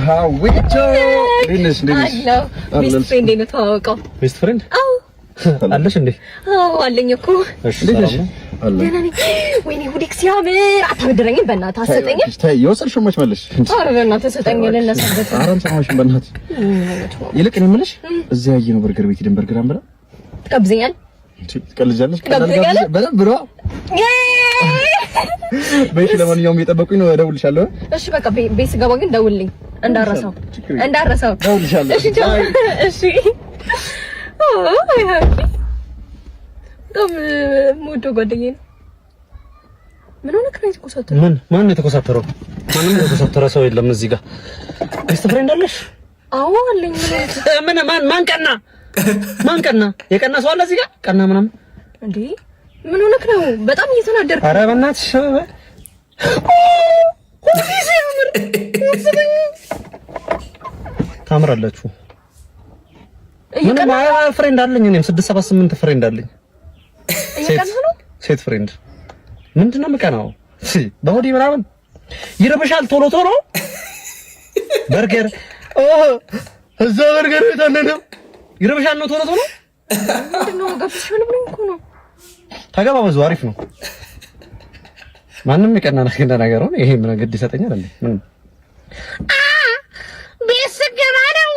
ሀዊቾ፣ እንዴት ነሽ? እንዴት ነሽ? አለሁ። Best friend ነው፣ ተዋወቀው። Best friend? አዎ። አለሽ እንዴ? አዎ፣ አለኝ እኮ። እሺ። እንዴት ነሽ? ሰላም ነው? አለሁ። ደህና ነኝ። ወይኔ ሁዴክ ሲያምር! አታበድረኝም? በእናትህ አትሰጠኝም? ተይ፣ የወሰድሽውን መች መለስሽ? ኧረ በእናትህ ስጠኝ፣ ልነሳበት። ኧረ አልሰማሽም፣ በእናትሽ። ይልቅ እኔ የምልሽ፣ እዚያ ያየነው በርገር ቤት ሄደን በርገር አንበላ? ትጋብዘኛል? ትቀልጃለሽ? ትጋብዘኛለህ? በደንብ ነዋ። በይ፣ ለማንኛውም እየጠበቁኝ ነው፣ እደውልልሻለሁ። እሺ በቃ ቤት ስገባ ግን ደውልልኝ፣ እንዳረሳው እንዳረሳው። እደውልልሻለሁ። እሺ ቻው። እሺ። አይ ሀኪ በጣም የምወደው ጓደኛዬ ነው። ምን ሆነህ ነው የተኮሳተረው? ምን? ማን ነው የተኮሳተረው? ማንም የተኮሳተረ ሰው የለም እዚህ ጋር። Best friend አለሽ? አዎ አለኝ። ምን ሆነህ? ምን? ማን ማን ቀና? ማን ቀና? የቀና ሰው አለ እዚህ ጋር? ቀና ምናምን። እንዴ፣ ምን ሆነህ ነው? በጣም እየተናደድክ። ኧረ በእናትሽ፣ ሲያምር፣ ታምራላችሁ። ምንም friend አለኝ። እኔም ስድስት ሰባት ስምንት friend አለኝ። ሴት ነው? ሴት friend። ምንድን ነው የምቀናው? በሆዴ ምናምን ይርብሻል ቶሎ ቶሎ። በርገር እዛ በርገር ቤት አለ ነው፣ ይርብሻል ነው ቶሎ ቶሎ። ምንድን ነው? ጋብዝሻለሁ ብሎኝ እኮ ነው። ተገባበዙ፣ አሪፍ ነው። ማንም የቀና ነገር ነው። ይሄ ምን ግድ ይሰጠኛል እንዴ? ምን ቤት ስገባ ነው።